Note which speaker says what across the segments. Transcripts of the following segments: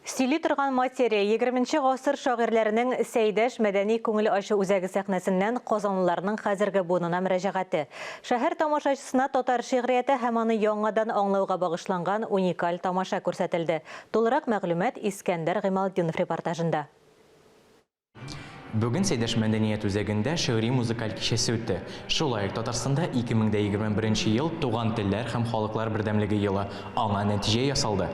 Speaker 1: Сөйли торган материя, егерменче гасыр шагыйрьләренең Сәйдәш мәдәни-күңел ачу үзәге сәхнәсеннән казанлыларның хәзерге буынына мөрәҗәгате. Шәһәр тамашачысына татар шигърияте һәм аны яңадан аңлауга багышланган уникаль тамаша күрсәтелде. Тулырак мәгълүмат Искәндәр Гыймалтдинов репортажында.
Speaker 2: Бүген Сәйдәш мәдәният үзәгендә шигъри-музыкаль кичәсе үтте. Шулай ук Татарстанда 2021 ел Туган телләр һәм халыклар бердәмлеге елы, аңа нәтиҗә ясалды.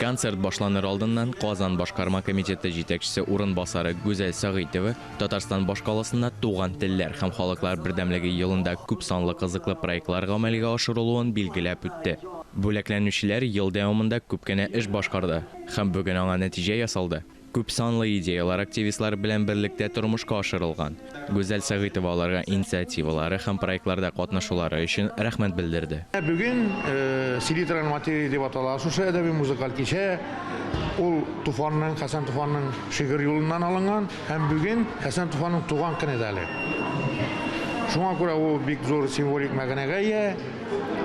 Speaker 2: Концерт башланыр алдыннан Казан башкарма комитеты җитәкчесе урынбасары Гүзәл Сәгыйтова Татарстан башкаласында Туган телләр һәм халыклар бердәмлеге елында күпсанлы кызыклы проектлар гамәлгә ашырылуын билгеләп үтте. Бүләкләнүчеләр ел дәвамында күп кенә эш башкарды һәм бүген аңа нәтиҗә ясалды. Күпсанлы идеяләр активистлар белән берлектә тормышка ашырылган. Гүзәл Сәгыйтова аларга инициативалары һәм проектларда катнашулары өчен рәхмәт белдерде.
Speaker 3: Бүген Селитран материи дип атала шушы әдәби-музыкаль кичә. Ул Туфанның, Хәсән Туфанның шигырь юлыннан алынган һәм бүген Хәсән Туфанның туган көне дә әле. Шуңа күрә ул бик зур символик мәгънәгә ия.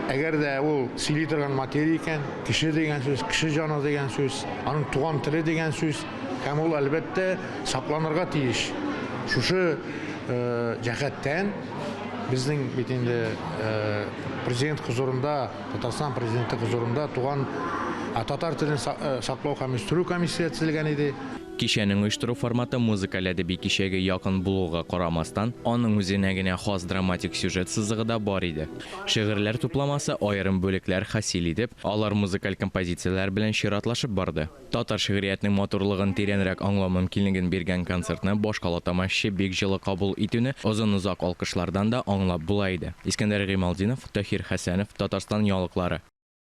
Speaker 3: Әгәр дә ул сөйли торган материя икән, кеше дигән сүз, кеше җаны дигән сүз, аның туган теле дигән сүз, һәм ул, әлбәттә, сакланырга тиеш. Шушы җәһәттән безнең бит инде президент хозурында, Татарстан президенты хозурында туган татар телен саклау һәм үстерү комиссиясе төзелгән иде.
Speaker 2: Кичәнең оештыру форматы музыкаль-әдәби кичәгә якын булуга карамастан, аның үзенә генә хас драматик сюжет сызыгы да бар иде. Шигырьләр тупламасы аерым бүлекләр хасил итеп, алар музыкаль композицияләр белән чиратлашып барды. Татар шигъриятенең матурлыгын тирәнрәк аңлау мөмкинлеген биргән концертны башкала тамашачы бик җылы кабул итүне озын-озак алкышлардан да аңлап була иде. Искәндәр Гыймалтдинов, Таһир Хәсәнов, Татарстан яңалыклары.